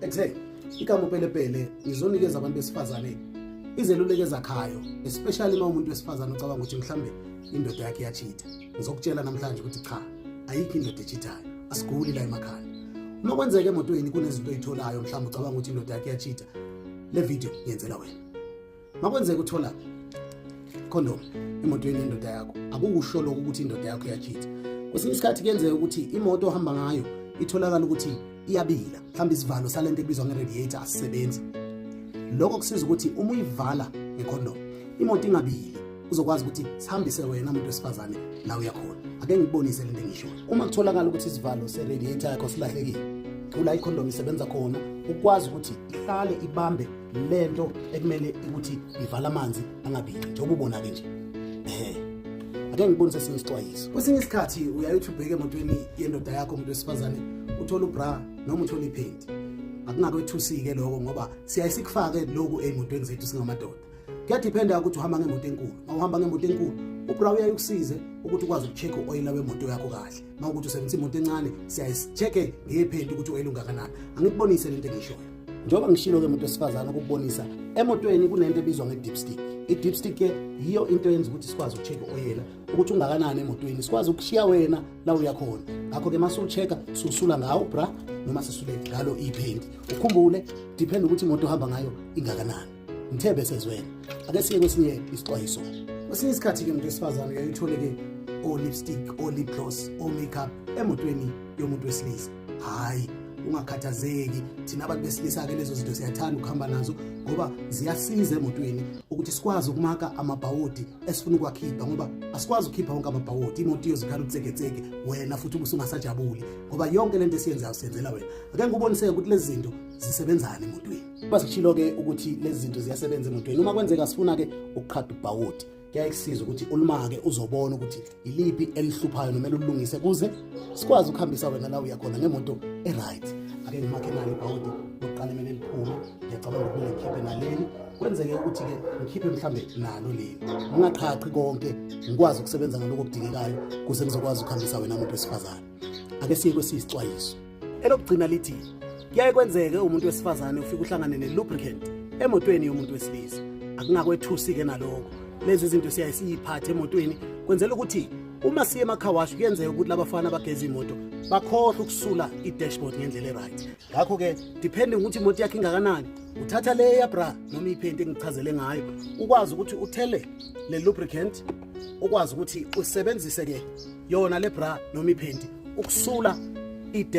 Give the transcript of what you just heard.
Ekuse igama upelepele, ngizonikeza abantu besifazane izeluleko ezakhayo, especially uma umuntu wesifazane ucabanga ukuthi mhlambe indoda yakhe iyachitha. Ngizokutshela namhlanje ukuthi cha, ayikho indoda echithayo, asiguli la emakhaya. Uma kwenzeka emotweni kunezinto oyitholayo, mhlawumbe ucabanga ukuthi indoda yakhe iyachitha, le video ngiyenzela wena. Makwenzeka uthola condom emotweni yendoda yakho, akukusho lokho ukuthi indoda yakho iyachitha. Kwesinye isikhathi kuyenzeka ukuthi imoto ohamba ngayo itholakala ukuthi iyabila, mhlawumbe isivalo salento ebizwa nge-radiator asisebenzi. Lokho kusiza ukuthi uma uyivala ngekhondom imoto ingabili, uzokwazi ukuthi sihambise wena muntu wesifazane la uya khona. Ake ngikubonise lento engishoyo. Uma kutholakala ukuthi isivalo se-radiator yakho silahlekile, kula ikhondom isebenza khona ukwazi ukuthi ihlale ibambe lento ekumele ukuthi ivala amanzi angabili, njengoba ubona-ke nje. Ehe, ake ngibonise esinye isixwayiso. Kwesinye isikhathi uyaye uthi ubheke emotweni yendoda yakho, umuntu wesifazane, uthole ubra noma uthole iphenti. Akungakwethusi-ke lokho, ngoba siyaye sikufake lokhu ey'motweni zethu singamadoda. Kuyadiphenda ukuthi uhamba ngemoto enkulu. Uma uhamba ngemoto enkulu, ubra uyaye ukusize ukuthi ukwazi uku-check u-oyila wemoto yakho kahle. Uma ukuthi usebenzisa imoto encane, siyaye si-check-e ngephenti ukuthi u-oyila ungakanani. Angikubonise lento engiyishoyo. Njengoba ngishilo-ke, muntu wesifazane, ukukubonisa emotweni kunento ebizwa nge-dipstick. I-dipstick-ke yiyo into eyenza ukuthi sikwazi uku-check u-oyela ukuthi ungakanani emotweni, sikwazi ukushiya wena la uya khona. Ngakho-ke uma siwu-check-a, siwusula ngawo bra noma sisule ngalo iphenti. Ukhumbule, depend ukuthi imoto ohamba ngayo ingakanani. Ngithe besezwene. Ake siye kwesinye isixwayiso. Kwesinye isikhathi-ke, muntu wesifazane, uyaye uthole-ke o-lipstick, o-lip gloss, o-makeup emotweni yomuntu wesilisa. Hhayi, ungakhathazeki, thina abantu besilisa-ke lezo zinto siyathanda ukuhamba nazo, ngoba ziyasiza emotweni ukuthi sikwazi ukumaka amabhawodi esifuna ukuwakhipha, ngoba asikwazi ukukhipha wonke amabhawodi, imoto iyozikhala utseketseke, wena futhi ubusungasajabuli, ngoba yonke lento esiyenzayo siyenzela wena. Ake ngikuboniseke ukuthi lezi zinto zisebenzani emotweni. Basishilo-ke ukuthi lezi zinto ziyasebenza emotweni. Uma kwenzeka sifuna-ke ukuqhada ubhawodi, kuyaye kusiza ukuthi ulimake, uzobona ukuthi iliphi elihluphayo nomele ulungise, kuze sikwazi ukuhambisa wena la uya khona ngemoto e-right. Ake ngimakhe nalo ibhawodi lokuqala emele liphume. Ngiyacabanga ukuthi kumele ngikhiphe naleli, kwenzeke ukuthi-ke ngikhiphe mhlambe nalo leli, ngingaqhaqhi konke, ngikwazi ukusebenza ngaloko okudingekayo kuze ngizokwazi ukuhambisa wena muntu wesifazane. Ake siye kwesiyisixwayiso elokugcina. Lithi kuyaye kwenzeke umuntu wesifazane ufike uhlangane ne-lubricant emotweni yomuntu wesilisa. Akungakwethusi-ke naloko. Lezi zinto siyaye siyiphathe emotweni kwenzela ukuthi uma siye ema-car wash, kuyenzeka ukuthi labafana abageza imoto bakhohlwe ukusula i-dashboard ngendlela e-right. Ngakho-ke, depending ukuthi imoto yakho ingakanani, uthatha leya bra noma iphenti engichazele ngayo, ukwazi ukuthi uthele le lubricant, ukwazi ukuthi usebenzise-ke yona le bra noma iphenti ukusula i-dashboard.